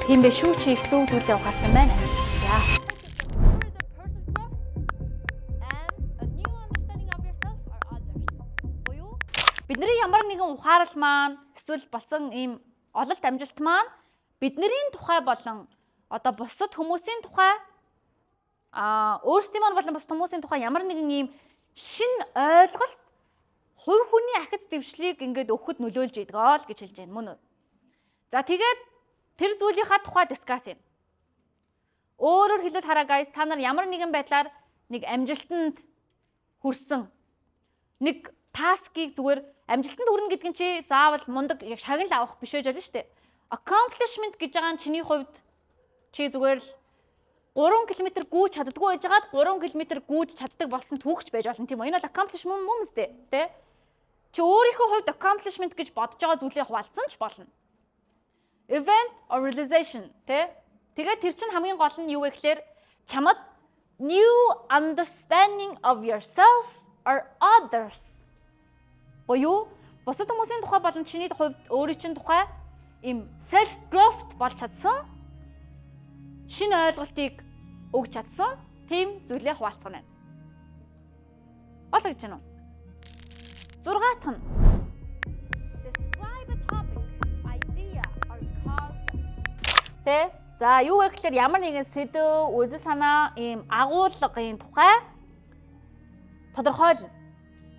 Тийм бэ шүү, чи их зөв зүйлээ ухаарсан байна. Амжилт хүсье. Further personal growth and a new understanding of yourself or others. Буюу бидний ямар нэгэн ухаарал маань эсвэл болсон ийм ололт амжилт маань бидний тухай болон одоо бусад хүмүүсийн тухай, өөрсдийн маань болон бусад хүмүүсийн тухай ямар нэгэн ийм шинэ ойлголт, хувь хүний ахиц дэвшлийг ингээд өгөхөд нөлөөлж идэг л гэж хэлж байна, мөн үү? За, тэгээд тэр зүйлийнхаа тухай discuss юм. Өөрөөр хэлбэл, хараа, guys, та нар ямар нэгэн байдлаар нэг амжилтанд хүрсэн нэг task ыг зүгээр амжилтанд хүрнэ гэдэг нь чи заавал мундаг яг шагнал авах биш байж болно шүү дээ. Accomplishment гэж байгаа нь чиний хувьд чи зүгээр л 3 км гүйж чаддаггүй байжгаад 3 км гүйж чаддаг болсон түүхч байж болно, тийм үү? Энэ бол accomplishment мөн үстэй, тий? Чи өөрийнхөө хувьд accomplishment гэж бодож байгаа зүйлээ хуваалцсан ч болно. Event or realization, тий? Тэгээд тэр чинь хамгийн гол нь юу вэ гэхээр чамд new understanding of yourself or others. Буюу бусад хүмүүсийн тухай болон чиний хувьд өөрийн чинь тухай ийм self growth болж чадсан, шинэ ойлголтыг өгч чадсан тийм зүйлээ хуваалцах нь байна. Ойлгож байна уу? Зургаатх нь Describe a topic, idea or concept. Тэ? За, юу вэ гэхээр ямар нэгэн сэдэв, үзэл санаа, ийм агуулгын тухай тодорхойлно.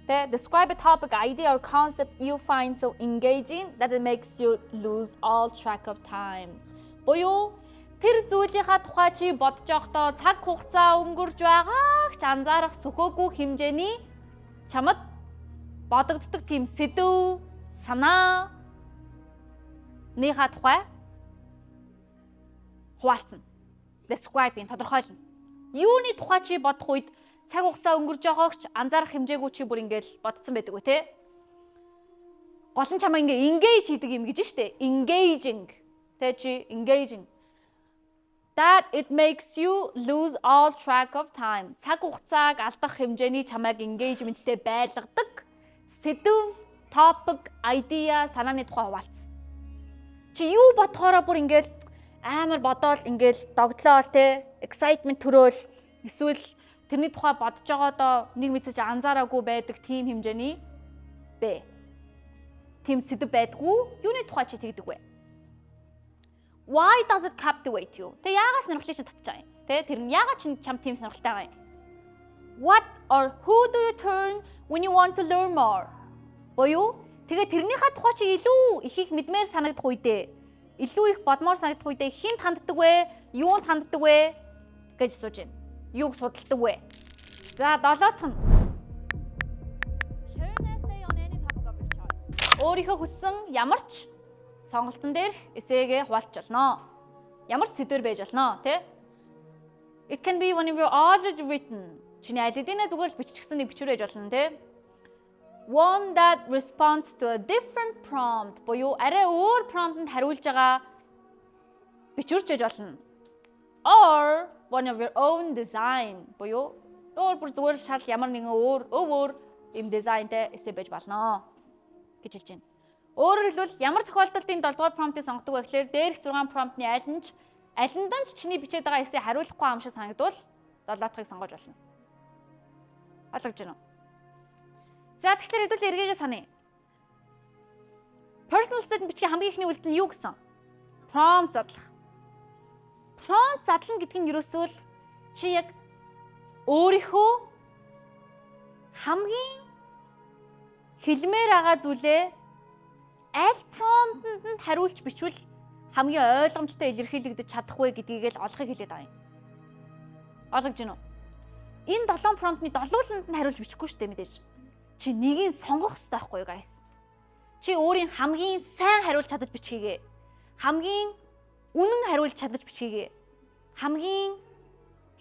Тэ? Describe a topic, idea or concept you find so engaging that it makes you lose all track of time. Буюу тэр зүйлийнхаа тухай чи бодож явахдаа цаг хугацаа өнгөрж байгааг ч анзаарах сөхөөгүй хэмжээний чамд бодогддог тийм сэдэв, санаа ныхаа тухай хуваалцана. Describe-ing, тодорхойлно. Юуны тухай чи бодох үед цаг хугацаа өнгөрж байгааг ч анзаарах хэмжээгүй чи бүр ингээл бодсон байдаг үү, те? Гол нь чамаа ингээ engage хийдэг юм гэж штэ. Engaging. Тэ, чи engaging. That it makes you lose all track of time. Цаг хугацааг алдах хэмжээний чамайг engagement тэй байлгадаг сэдэв, topic, idea, санааны тухай хуваалцсан. Чи юу бодохоороо бүр ингээл амар бодоол, ингээл догдлоол, те, excitement төрөөл, эсвэл тэрний тухай бодож байгаадоо нэг мэдсэж анзаараагүй байдаг тийм хэмжээний бэ. Тийм сэдэв байдгүй, юуны тухай чи тэгдэг вэ? Why does it captivate you? Тэ, яагаад сонирхлыг чи татж байгаа юм? Тэ, тэр нь яагаад чи чам тийм сонирхолтой байгаа юм? What or who do you turn when you want to learn more? Буюу тэгээ тэрнийхээ тухай чи илүү ихийг мэдмээр санагдах үедээ, илүү их бодмоор санагдах үедээ хэнд ханддаг вэ? Юунд ханддаг вэ гэж асууж байна. Юуг судалдаг вэ? За, долоотх нь Share an essay on any topic of your choice. Өөрийнхөө хүссэн ямар ч сонголтон дээрх essay гээ хуваалцж болно. Ямар ч сэдвэр байж болно, тий? It can be one of your already written. Чиний аль хэдийнэ зүгээр л биччихсэн нэг бичвэр байж болно, тий? One that responds to a different prompt, буюу арай өөр prompt-нд хариулж байгаа бичвэрч байж болно. Or one of your own design, буюу өөр бүр зүгээр шал ямар нэгэн өөр өв өөр юм дизайнтай эссе байж болно гэж хэлж байна. Өөрөөр хэлбэл, ямар тохиолдолд энэ 7 дугаар prompt ыг сонгодог вэ гэхээр дээрх 6 prompt ны аль нь ч алиндаа ч чиний бичээд байгаа эссе хариулахгүй юм шиг санагдвал 7 дахьыг сонгож болно. Ойлгож байна уу? За, тэгэхээр хэдүүл эргээгээ саная. Personal statement бичгийн хамгийн эхний үйлдэл нь юу гэсэн? Prompt задлах. Prompt задлана гэдэг нь ерөөсөө л чи яг өөрийнхөө хамгийн хэлмээр байгаа зүйлээ аль prompt нд нь хариулж бичвэл хамгийн ойлгомжтой илэрхийлэгдэж чадах вэ гэдгийг л олохыг хэлээд байгаа юм. Ойлгож байна уу? Энэ 7 prompt ны долууланд нь хариулж бичихгүй шүү дээ, мэдээж. Чи нэгийг сонгох хэрэгтэй байхгүй юу, guys? Чи өөрийн хамгийн сайн хариулж чадаж бичхийгээ. Хамгийн үнэн хариулж чадаж бичхийгээ. Хамгийн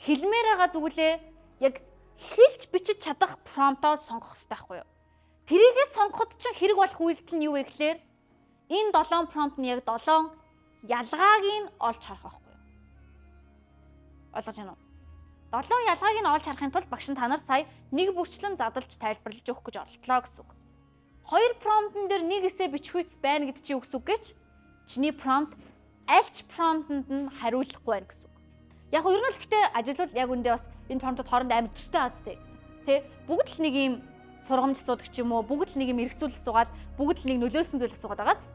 хэлмээр байгаа зүйлээ яг хэлж бичиж чадах prompt оо сонгох хэрэгтэй байхгүй юу? Тэрийгээ сонгоход чинь хэрэг болох үйлдэл нь юу вэ гэхээр энэ 7 prompt нь яг 7 ялгааг нь олж харах байхгүй юу? Ойлгож байна уу? 7 ялгааг нь олж харахын тулд багш нь та нар сая нэг бүрчлэн задалж тайлбарлаж өгөх гэж оролдлоо гэсэн үг. Хоёр prompt н дээр нэг эссе бичихүйц байна гэдэг чи юу гэсэн үг гэж? Чиний prompt Аль ч prompt-нд нь хариулахгүй байна гэсэн үг. Яг нь ер нь л гэхдээ ажиллавал яг үндэ бас энэ prompt-ууд хоорондоо амар төстэй аз тээ. Тэ, бүгд л нэг юм сургамж асуудаг ч юм уу, бүгд л нэг юм эргцүүлэл асуугаад, бүгд л нэг нөлөөлсөн зүйл асуугаад байгааз.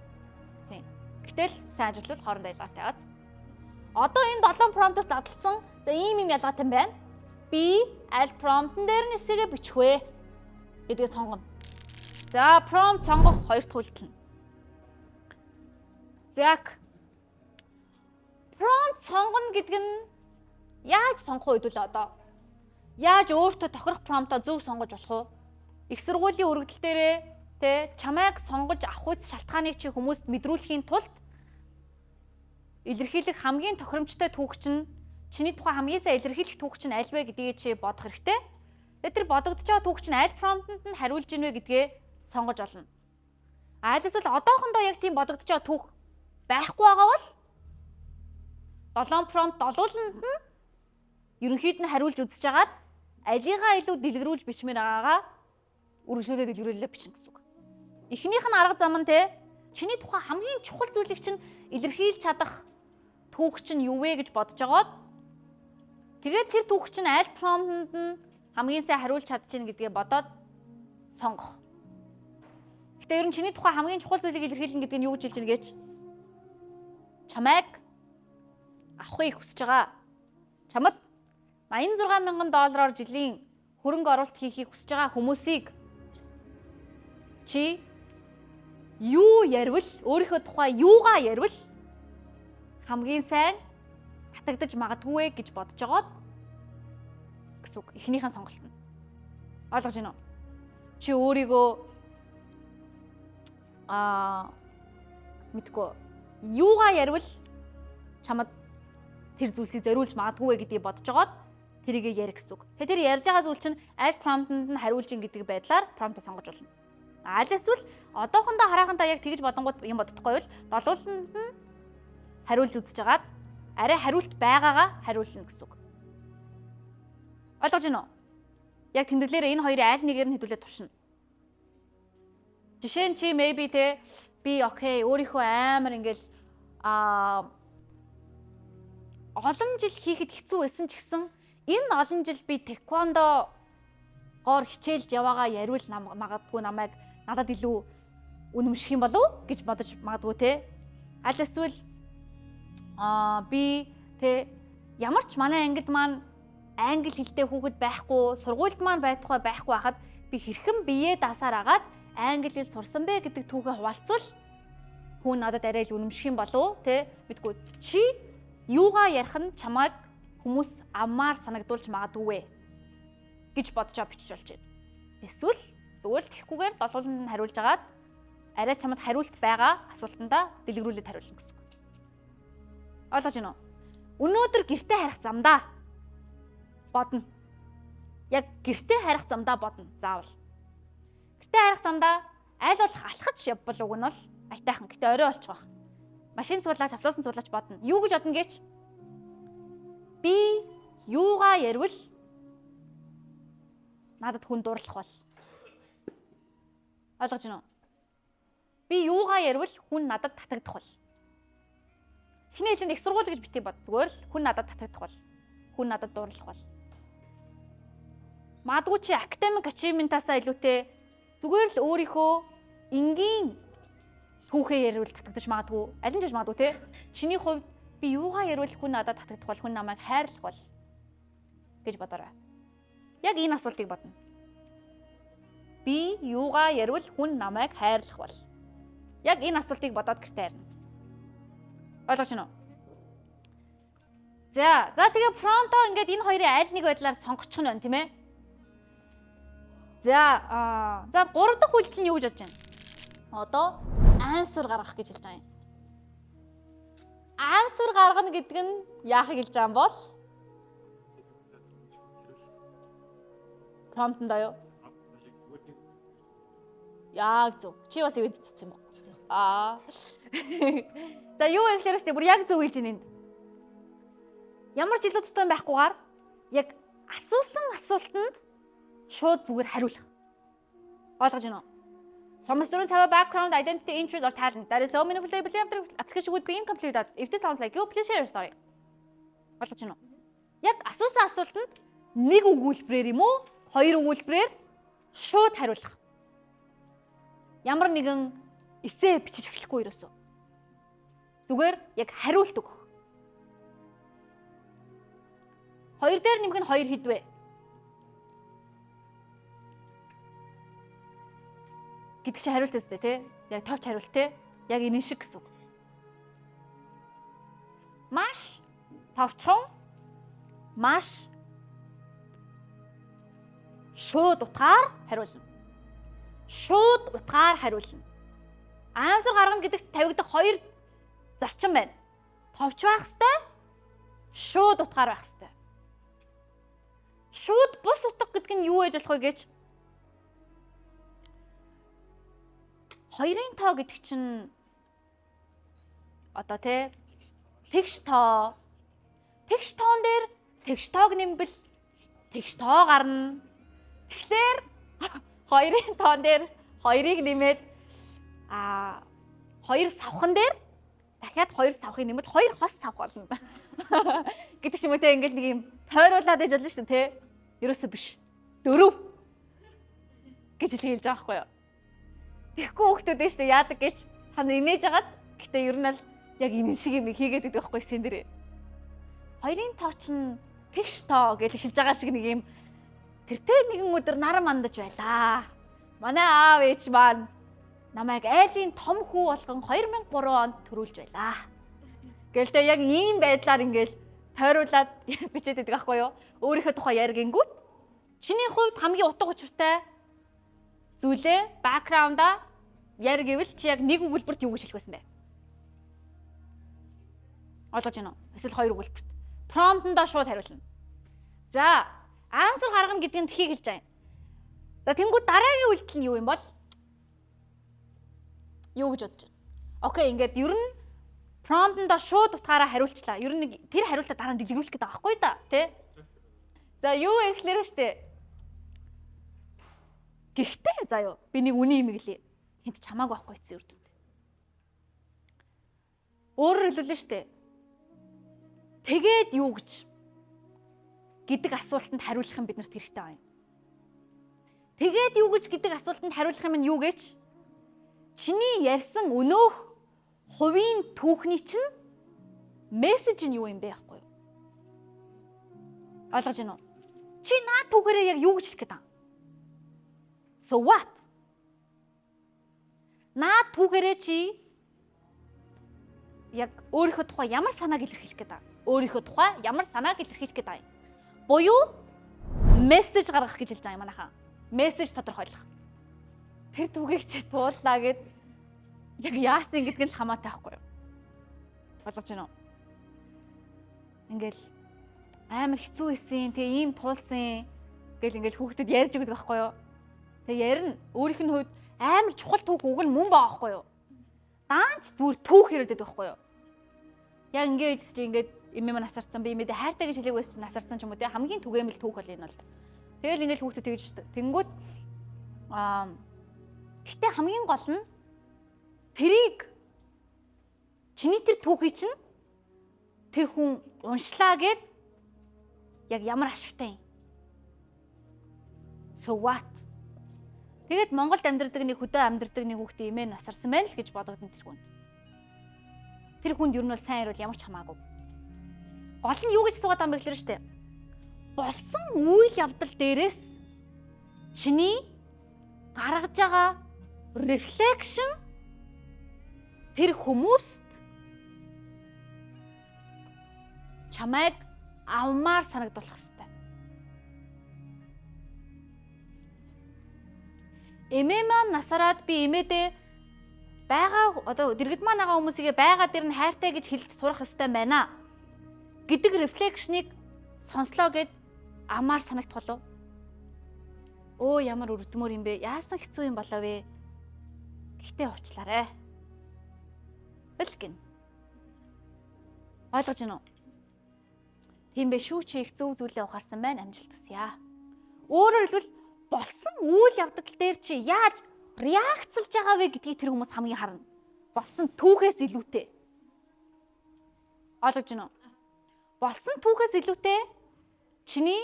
Тийм. Гэтэл сайн ажиллавал хоорондоо ялгаатай байгааз. Одоо энэ 7 prompt-аас дадалцсан, за, ийм юм ялгаатай юм байна. Би аль prompt-н дээр нь эсэгээ бичих вэ гэдгээ сонгоно. За, prompt сонгох хоёр дахь үйлдэл нь. За, prompt сонгоно гэдэг нь яаж сонгох вэ хэдүүл одоо? Яаж өөртөө тохирох prompt-оо зөв сонгож болох вэ? Их сургуулийн өргөдөл дээрээ, тэ, чамайг сонгож авах үз шалтгааныг чи хүмүүст мэдрүүлэхийн тулд илэрхийлэх хамгийн тохиромжтой түүх чинь, чиний тухай хамгийн сайн илэрхийлэх түүх чинь аль вэ гэдгийг чи бодох хэрэгтэй. Тэгээд тэр бодогдож байгаа түүх чинь аль prompt-нд нь хариулж ийн вэ гэдгээ сонгож олно. Аль эсвэл одоохондоо яг тийм бодогдож байгаа түүх байхгүй байгаа бол 7 prompt долууланд нь ерөнхийд нь хариулж үзэж хагаад алигаа илүү дэлгэрүүлж бичмээр байгаагаа үргэлжлүүлээ, дэлгэрүүлээ бичнэ гэсэн үг. Эхнийх нь арга зам нь, те, чиний тухай хамгийн чухал зүйлийг чинь илэрхийлж чадах түүх чинь юу вэ гэж бодож агаад, тэгээд тэр түүх чинь аль prompt-нд нь хамгийн сайн хариулж чадчихна гэдгээ бодоод сонгох. Гэтэ ер нь чиний тухай хамгийн чухал зүйлийг илэрхийлнэ гэдэг нь юу гэж хэлж байна гэж, чамайг авахыг хүсэж байгаа. Чамд 86 мянган доллараар жилийн хөрөнгө оруулалт хийхийг хүсэж байгаа хүмүүсийг чи юу ярил, өөрийнхөө тухай юугаа ярил хамгийн сайн татагдаж магадгүй вэ гэж бодож жагаад гэсэн үг. Эхнийхэн сонголт нь. Ойлгож байна уу? Чи өөрийгөө мэдгүй юугаа ярил чамд тэр зүйлсийг зориулж магадгүй вэ гэдгийг бодож жагаад тэрийг ярих гэсэн үг. Тэгээ тэр ярьж байгаа зүйл чинь аль prompt-нд нь хариулж ин гэдэг байдлаар prompt сонгож болно. Аль эсвэл одоохондоо хараахандаа яг тэгж бодонгууд юм боддохгүй бол долууланд нь хариулж үзэж хагаад арай хариулт байгаагаа хариулна гэсэн үг. Ойлгож байна уу? Яг тэмдэглэлээр энэ хоёрын аль нэгээр нь хэдүүлээ туршина. Жишээ нь чи maybe, те, би okay, өөрийнхөө амар ингээл олон жил хийхэд хэцүү байсан ч гэсэн энэ олон жил би тэквондо гоор хичээлж яваагаа яриул магадгүй намайг надад илүү үнэмших юм болов гэж бодож магадгүй, те. Аль эсвэл би, те, ямар ч манай ангид маань англи хэлтэй хүүхэд байхгүй, сургуульд маань байтугай байхгүй байхад би хэрхэн биеэ дасаар агаад англи хэл сурсан бэ гэдэг түүхээ хуваалцвал хүн надад арай л үнэмших юм болов, те, мэдгүй, чи юугаа ярих нь чамайг хүмүүс авмаар санагдуулж магадгүй вэ гэж бодож бичиж болж байна. Эсвэл зүгээр л тэхгүйгээр долууланд нь хариулж агаад арай чамд хариулт байгаа асуултандаа дэлгэрүүлээд хариулна гэсэн үг. Ойлгож байна уу? Өнөөдөр гэртээ харих замдаа бодно. Яг гэртээ харих замдаа бодно. Заавал. Гэртээ харих замдаа аль болох алхаж явбал уг нь бол аятайхан. Гэтэ орой болчих واخ. Машин суулаач, автобусын суулаач бодно. Юу гэж бодно гэж? Би юугаа ярил надад хүн дурлах бол. Ойлгож байна уу? Би юугаа ярил хүн надад татагдах бол. Эхний хэлэнд их сургууль гэж битгий бод. Зүгээр л хүн надад татагдах бол. Хүн надад дурлах бол. Магадгүй чи academic achievement-аасаа илүүтэй зүгээр л өөрийнхөө энгийн түүхээ яриул татагдаж магадгүй. Аль нь ч магадгүй, те. Чиний хувьд би юугаа яриул хүн надад татагдах бол, хүн намайг хайрлах бол гэж бодоорой. Яг энэ асуултыг бодно. Би юугаа яриул хүн намайг хайрлах бол. Яг энэ асуултыг бодоод гэртээ харина. Ойлгож байна уу? За, тэгээ prompt-оо ингээд энэ хоёрын аль нэг байдлаар сонгочих нь байна, тийм ээ? За, гурав дахь үйлдэл нь юу гэж бодож байна? Одоо answer гаргах гэж хэлж байгаа юм. Answer гаргана гэдэг нь яахыг хэлж байгаа юм бол? Prompt-нд юу? Яг зөв. Чи бас ивэд цэцсэн юм уу? Аа. За, юу вэ гэхээр штэ, бүр яг зөв хэлж байна энд. Ямар ч илүү дутуу байхгүйгээр яг асуусан асуултанд шууд зүгээр хариулах. Ойлгож байна уу? Some students have a background, identity, interest or talent that is so meaningful they believe their application would be incomplete without. If this sounds like you, please share your story. Ойлгож байна уу? Яг асуусан асуултанд нэг өгүүлбэрээр юм уу? Хоёр өгүүлбэрээр шууд хариулах. Ямар нэгэн эссе бичиж эхлэхгүй ерөөсөө. Зүгээр яг хариулт өгөх. Хоёр дээр нэмэх нь хоёр хэд вэ? Гэдэг чинь хариулт өстэй тий. Яг товч хариулт тий. Яг энэ шиг гэсэн үг. Маш товчхон, маш шууд утгаар хариулна. Шууд утгаар хариулна. Answer гаргана гэдэгт тавигдах хоёр зарчим байна. Товч байх ёстой, шууд утгаар байх ёстой. Шууд бус утга гэдэг нь юу байж болох вэ гэж? Хоёрын тоо гэдэг чинь одоо тий тэгш тоо. Тэгш тоон дээр тэгш тоог нэмбэл тэгш тоо гарна. Тэгэхээр хоёрын тоон дээр хоёрыг нэмээд хоёр савхан дээр дахиад хоёр савхыг нэмэл хоёр хос савх болно гэдэг ч юм уу те, ингээл нэг юм тойруулаад ээж болно шүү дээ те. Ерөөсөө биш. 4 гэж хэлж байгаа байхгүй юу? Тэгэхгүй хүүхдүүд нь шүү дээ яадаг гэж та нар инээж байгааз. Гэтэ ер нь л яг энэ шиг юм хийгээд байдаг байхгүй эсэн дээр. Хоёрын тоо чинь тэгш тоо гэж хэлж байгаа шиг нэг юм тэртээ нэгэн өдөр нар мандаж байлаа. Манай аав ээж маань намайг айлын том хүү болгон 2003 онд төрүүлж байлаа. Гэлтэй яг ийм байдлаар ингээл тойруулаад бичээд байдаг байхгүй юу? Өөрийнхөө тухай яригингүүт чиний хувьд хамгийн утга учиртай зүйлээ бэкграундаа яар гэвэл чи яг нэг өгүүлбэрт юу гэж хэлэх байсан бэ? Ойлгож байна уу? Эсвэл хоёр өгүүлбэрт. Промптондоо шууд хариулна. За, answer гаргана гэдэг нь тхийг хэлж байгаа юм. За, тэнгууд дараагийн үйлдэл нь юу юм бол? Юу гэж бодож байна? Окей, ингээд ер нь промптондоо шууд утгаараа хариулчлаа. Ер нь нэг тэр хариултаа дараа нь дэлгэрүүлэх гэдэг байгаа байхгүй да, тий? За, юу вэ гэхлээр штэ. Гэхдээ заа юу, би нэг үний юм гэлээ. Хинт ч хамаагүй байхгүй эцсийн үр дүнд. Өөрөөр хэлбэл штэ. Тэгээд юу гэж гэдэг асуултанд хариулах юм бид нарт хэрэгтэй байгаа юм. Тэгээд юу гэж гэдэг асуултанд хариулах юм нь юу гэж? Чиний ярьсан өнөөх хувийн түүхний чинь мессеж нь юу юм бэ байхгүй юу? Ойлгож байна уу? Чи наад түүхээрээ яг юу гэж хэлэх гээд байгаа? So what? Наад түүхээрээ чи яг өөрийнхөө тухай ямар санааг илэрхийлэх гээд байгаа? Өөрийнхөө тухай ямар санааг илэрхийлэх гээд байгаа юм? Буюу мессеж гаргах гэж хэлж байгаа юм манайхаа. Мессеж тодорхойлох. Тэр түүхийг чи тууллаа гэд яг яасан гэдг нь л хамаатай байхгүй юу? Ойлгож байна уу? Ингээл амар хэцүү исэн, тэгээ ийм туулсан гэл ингээл хүүхдэд ярьж өгдөг байхгүй юу? Тэгээ ярина. Өөрийнх нь хувьд амар чухал түүх үг нь мөн байгаа байхгүй юу? Даанч зүгээр түүх яриад байдаг байхгүй юу? Яг ингээ ийж чи ингээд эмээ маань насарсан, би эмээдээ хайртай гэж хэлээг байсан чинь насарсан ч юм уу те, хамгийн түгээмэл түүх бол энэ бол. Тэгэл ингээл хүүхдүүд тэгж шүү дээ. Тэнгүүд гэтээ хамгийн гол нь тэрийг чиний тэр түүхий чинь тэр хүн уншлаа гэд яг ямар ашигтай юм? So what? Тэгээд Монголд амьдардаг нэг хөдөө амьдардаг нэг хүүхдээ эмээ насарсан байна л гэж бодогдно тэр хүнд. Тэр хүнд ер нь бол сайн ярил ямар ч хамаагүй. Гол нь юу гэж суугаад байгаа юм бэ гэхлээр штэ. Болсон үйл явдал дээрээс чиний гаргаж байгаа reflection тэр хүмүүст чамайг авмаар санагдуулах хэвээр. Эмээ маань насараад би эмээдээ байгаа одоо дэргэд маань байгаа хүмүүсийгээ байгаа дэр нь хайртай гэж хэлж сурах ёстой байна гэдэг рефлекшнийг сонслоо гэд амаар санагдах болов. Өө ямар өрдмөр юм бэ? Яасан хэцүү юм болов вэ? Гэхдээ уучлаарай. Л гин. Ойлгож байна уу? Тийм бэ шүү, чи их зөв зүйлээ ухаарсан байна. Амжилт хүсье. Өөрөөр хэлбэл болсон үйл явдал дээр чи яаж реакцлж байгаа вэ гэдгийг тэр хүмүүс хамгийн харна. Болсон түүхээс илүүтэй. Ойлгож байна уу? Болсон түүхээс илүүтэй чиний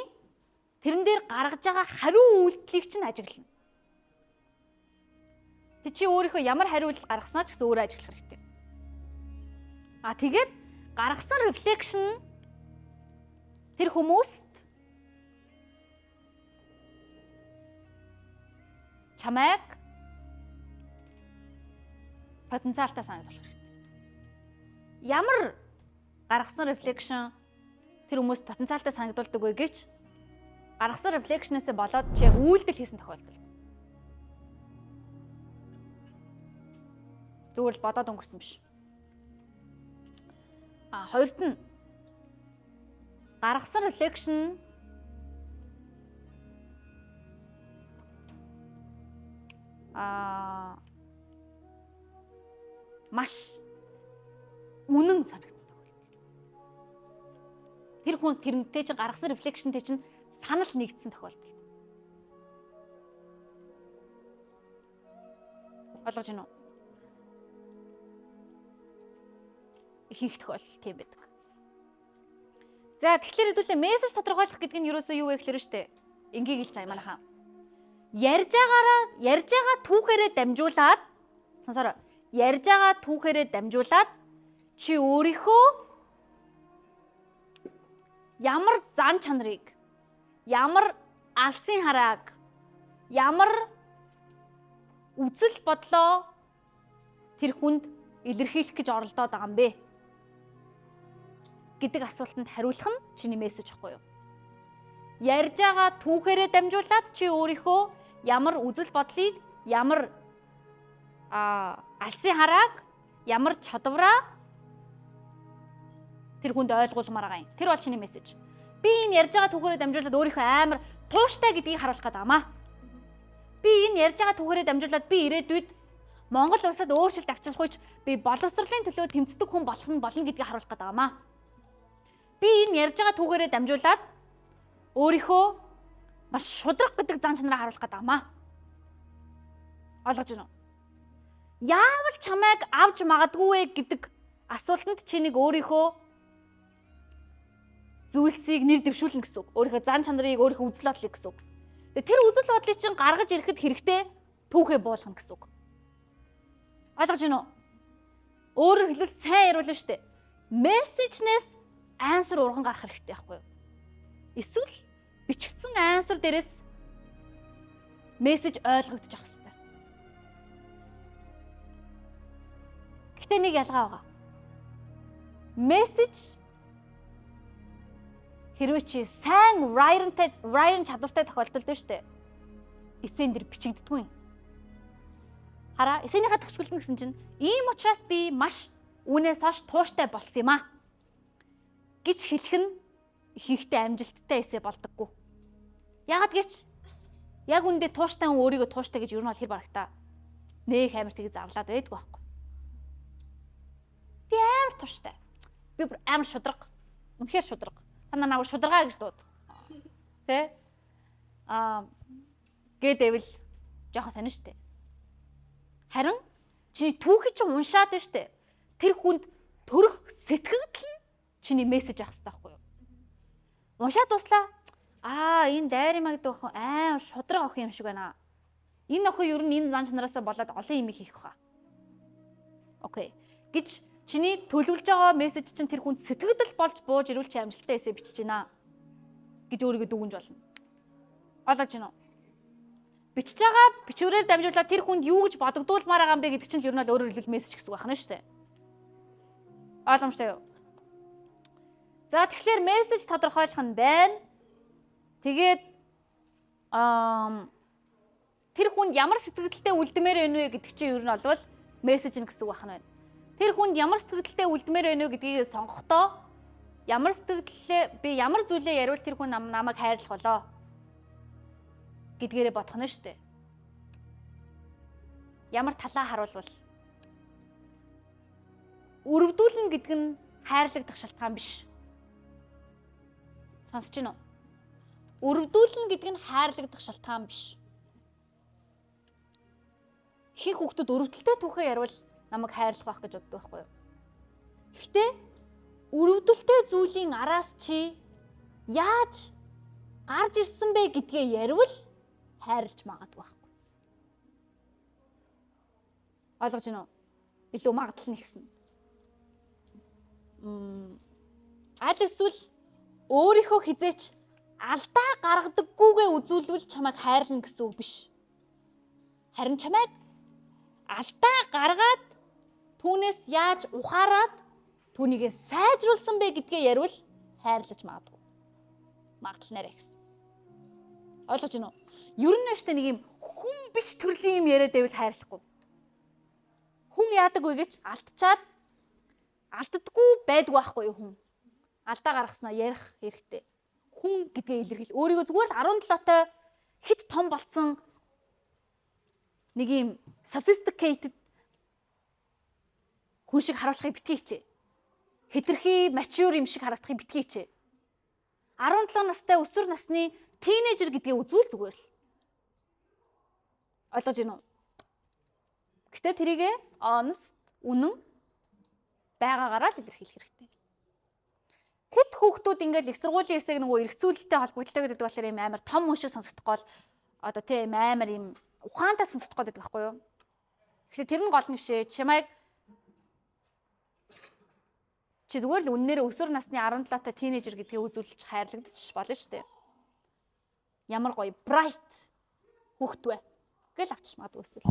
тэрэн дээр гаргаж байгаа хариу үйлдэлийг чинь ажиглана. Тэг чи өөрийнхөө ямар хариу үйлдэл гаргаснаа ч гэсэн өөрөө ажиглах хэрэгтэй. А тэгээд гаргасан reflection тэр хүмүүст чамайг потенциалтай санагдуулах хэрэгтэй. Ямар гаргасан reflection тэр хүмүүст потенциалтай санагдуулдаг вэ гэж гаргасан reflection-ээсээ болоод чи яг үйлдэл хийсэн тохиолдолд зүгээр л бодоод өнгөрсөн биш. А хоёрт нь гаргасан reflection маш үнэн санагдсан тохиолдол. Тэр хүн тэрнтэй чинь гаргасан reflection-тэй чинь санал нэгдсэн тохиолдолд. Ойлгож байна уу? Ихэнх тохиолдол тийм байдаг. За тэгэхээр хэдүүлээ мессеж тодорхойлох гэдэг нь юусоо юу вэ гэхээр штэ. Энгийг хэлж байгаа юм манайхаа. Ярьж байгаа түүхээрээ дамжуулаад сонсороо. Ярьж байгаа түүхээрээ дамжуулаад чи өөрийнхөө ямар зан чанарыг, ямар алсын харааг, ямар үзэл бодлоо тэр хүнд илэрхийлэх гэж оролдоод байгаа юм бэ гэдэг асуултанд хариулах нь чиний мессеж байхгүй юу? Ярьж байгаа түүхээрээ дамжуулаад чи өөрийнхөө ямар үзэл бодлыг, ямар алсын харааг, ямар чадвараа тэр хүнд ойлгуулмаар байгаа юм. Тэр бол чиний мессеж. Би энэ ярьж байгаа түүхээрээ дамжуулаад өөрийнхөө амар тууштай гэдгийг харуулах гээд байгаа маа. Би энэ ярьж байгаа түүхээрээ дамжуулаад би ирээдүйд Монгол улсад өөрчлөлт авчрахуйч би боловсролын төлөө тэмцдэг хүн болох нь болно гэдгийг харуулах гээд байгаа маа. Би энэ ярьж байгаа түүхээрээ дамжуулаад өөрийнхөө маш шудраг гэдэг зан чанараа харуулах гээд байгаа маа. Ойлгож байна уу? Яавал чамайг авч магадгүй вэ гэдэг асуултанд чи нэг өөрийнхөө зүйлсийг нэр дэвшүүлнэ гэсэн үг. Өөрийнхөө зан чанарыг, өөрийнхөө үзэл бодлыг гэсэн үг. Тэгээ тэр үзэл бодлыг чинь гаргаж ирэхэд хэрэгтэй түүхээ буулгана гэсэн үг. Ойлгож байна уу? Өөрөөр хэлбэл сайн яриулна шүү дээ. Мессежнээс answer урган гарах хэрэгтэй байхгүй юу? Эсвэл бичигдсэн answer дээрээс мессеж ойлгогдож авах хэрэгтэй. Гэтэ нэг ялгаа байгаа. Мессеж хэрвээ чи сайн writing чадвартай тохиолдолд нь шүү дээ. Эсэн дээр бичигддэггүй юм. Хараа, эсэнийхээ төгсгөлд нь гэсэн чинь ийм учраас би маш үүнээс хойш тууштай болсон юм аа гэж хэлэх нь ихэнхдээ амжилттай эсэ болдоггүй. Яагаад гэж яг үндэ тууштай хүн өөрийгөө тууштай гэж ер нь бол хэр барагтаа нэх амар тийг зарлаад байдаг байхгүй. Би амар тууштай. Би бүр амар шудраг. Үнэхээр шудраг. Та нар намайг шударгаа гэж дууд. Тэ? Гэдэвэл жоохон сонин штэ. Харин чиний түүхий чинь уншаад байна штэ. Тэр хүнд төрөх сэтгэгдэл нь чиний мессеж авах хэрэгтэй байхгүй юу? Уншаад дуслаа. Аа, энэ дайримаа гэдэг охин аим шудраг охин юм шиг байна. Энэ охин ер нь энэ зан чанараасаа болоод олон юм хийх хаа. Окей. Гэж чиний төлөвлөж байгаа мессеж чинь тэр хүнд сэтгэгдэл болж бууж ирвэл чи амжилттай эсэ бичиж байна гэж өөрийгөө дүгнж болно. Ойлгож байна уу? Бичиж байгаа бичвэрээр дамжуулаад тэр хүнд юу гэж бодогдуулмаар байгаа юм бэ гэдэг чинь л ер нь бол өөрөөр хэлбэл мессеж гэсэн үг байна шүү дээ. Ойлгомжтой юу? За тэгэхээр мессеж тодорхойлох нь байна. Тэгээд тэр хүнд ямар сэтгэгдэлтэй үлдмээр байна вэ гэдэг чинь ер нь бол мессеж нь гэсэн үг байна. Тэр хүнд ямар сэтгэгдэлтэй үлдмээр байна вэ гэдгийг сонгохдоо ямар сэтгэгдлээ би ямар зүйлээ яриул тэр хүн намайг хайрлах болоо гэдгээрээ бодох нь шүү дээ. Ямар талаа харуулвал өрөвдүүлнэ гэдэг нь хайрлагдах шалтгаан биш. Сонсож байна уу? Өрөвдүүлнэ гэдэг нь хайрлагдах шалтгаан биш. Ихэнх хүүхдүүд өрөвдөлтэй түүхээ ярил намайг хайрлах байх гэж боддог байхгүй юу? Гэхдээ өрөвдөлтэй зүйлийн араас чи яаж гарч ирсэн бэ гэдгээ ярил хайрлж магадгүй байхгүй. Ойлгож байна уу? Илүү магадлал нь ихсэн. Аль эсвэл өөрийнхөө хизээч алдаа гаргадаггүйгээ үзүүлвэл чамайг хайрлана гэсэн үг биш. Харин чамайг алдаа гаргаад түүнээс яаж ухаарад түүнийгээ сайжруулсан бэ гэдгээ ярил хайрлаж магадгүй. Магадлал нэрэ гэсэн. Ойлгож байна уу? Ер нь штэ нэг юм хүн биш төрлийн юм яриад байвал хайрлахгүй. Хүн яадаг вэ гэж алдчаад алддаггүй байдгүй байхгүй юу хүн. Алдаа гаргаснаа ярих хэрэгтэй. Хүн гэдгээ илэрхийл. Өөрийгөө зүгээр л 17-тай хит том болцсон нэг юм sophisticated хүн шиг харуулахыг битгий хичээ. Хэтэрхий mature юм шиг харагдахыг битгий хичээ. 17 настай өсвөр насны teenager гэдгээ үзүүл зүгээр л. Ойлгож байна уу? Гэтэ тэрийгэ honest, үнэн байгаагаараа л илэрхийлэх хэрэгтэй. Хэд хүүхдүүд ингээл их сургуулийн эсэг нөгөө эргэцүүлэлттэй холбогдолтой гэдэг болохоор юм амар том хүн шиг сонсогдох гол одоо тийм амар юм ухаантай сонсогдох гэдэг байхгүй юу? Тэгэхээр тэр нь гол нь биш ээ. Чамайг чи зүгээр л үннээрээ өсвөр насны 17 та teenager гэдгийг үзүүлж хайрлагдчих болно шүү дээ. Ямар гоё bright хүүхэд вэ гэл авчиж магадгүй эсвэл.